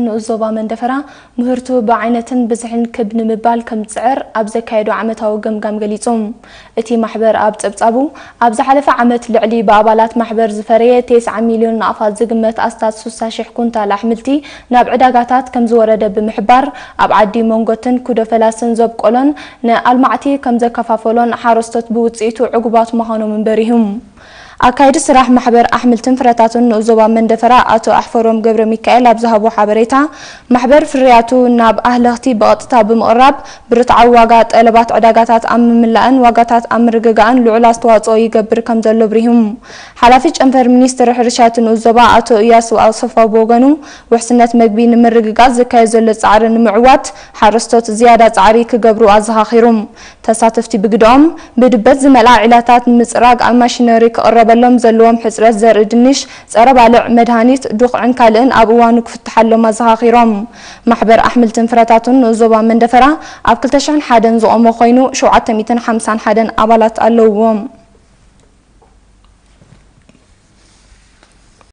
ንኡስ ዞባ መንደፈራ ምህርቱ ብዓይነትን ብዝሕን ክብ ንምባል ከም ዝጽዕር ኣብ ዘካየዶ ዓመታዊ ገምጋም ገሊጹ። እቲ ማሕበር ኣብ ጸብጻቡ፣ ኣብ ዝሓለፈ ዓመት ልዕሊ ብኣባላት ማሕበር ዝፈረየ ተስዓ ሚልዮን ናቕፋት ዝግመት ኣስታት ሱሳ ሽሕ ኩንታል ኣሕምልቲ ናብ ዕዳጋታት ከም ዝወረደ ብምሕባር፣ ኣብ ዓዲ መንጎትን ኩዶ ፈላስን ዘብቆሎን ንኣልማዕቲ ከም ዘከፋፈሎን ሓረስቶት ብውጽኢቱ ዕጉባት ምዃኖምን በሪሁ። ኣካይዲ ስራሕ ማሕበር ኣሕምልትን ፍረታትን ንኡስ ዞባ መንደፈራ ኣቶ ኣሕፈሮም ገብረ ሚካኤል ኣብ ዝሃቦ ሓበሬታ፣ ማሕበር ፍርያቱ ናብ ኣህለኽቲ ብቐጥታ ብምቕራብ ብርትዓዊ ዋጋ ጠለባት ዕዳጋታት ኣብ ምምላእን ዋጋታት ኣብ ምርግጋእን ልዑል ኣስተዋፅኦ ይገብር ከም ዘሎ ኣብሪሁ። ሓላፊ ጨንፈር ሚኒስትሪ ሕርሻ እቲ ንኡስ ዞባ ኣቶ እያሱ ኣሰፋው ብወገኑ፣ ውሕስነት መግቢ ንምርግጋፅ ዝካየድ ዘሎ ፃዕሪ ንምዕዋት ሓረስቶት ዝያዳ ፃዕሪ ክገብሩ ኣዘኻኺሩ። ተሳተፍቲ ብግደኦም፣ ብድበት ዝመልኣ ዒላታት ንምጽራግ ኣብ ማሽነሪ ክቕረበሎም ዘለዎም ሕጽረት ዘርኢ ድንሽ፣ ጸረ ባልዕ መድሃኒት፣ ዱኽዕን ካልእን ኣብ እዋኑ ክፍትሓሎም ኣዘኻኺሮም። ማሕበር ኣሕምልትን ፍረታትን ንኡስ ዞባ መንደፈራ ኣብ ክልተ ሽሕን ሓደን ዝቖመ ኮይኑ፣ ሸውዓተ ሚእትን ሓምሳን ሓደን ኣባላት ኣለውዎ።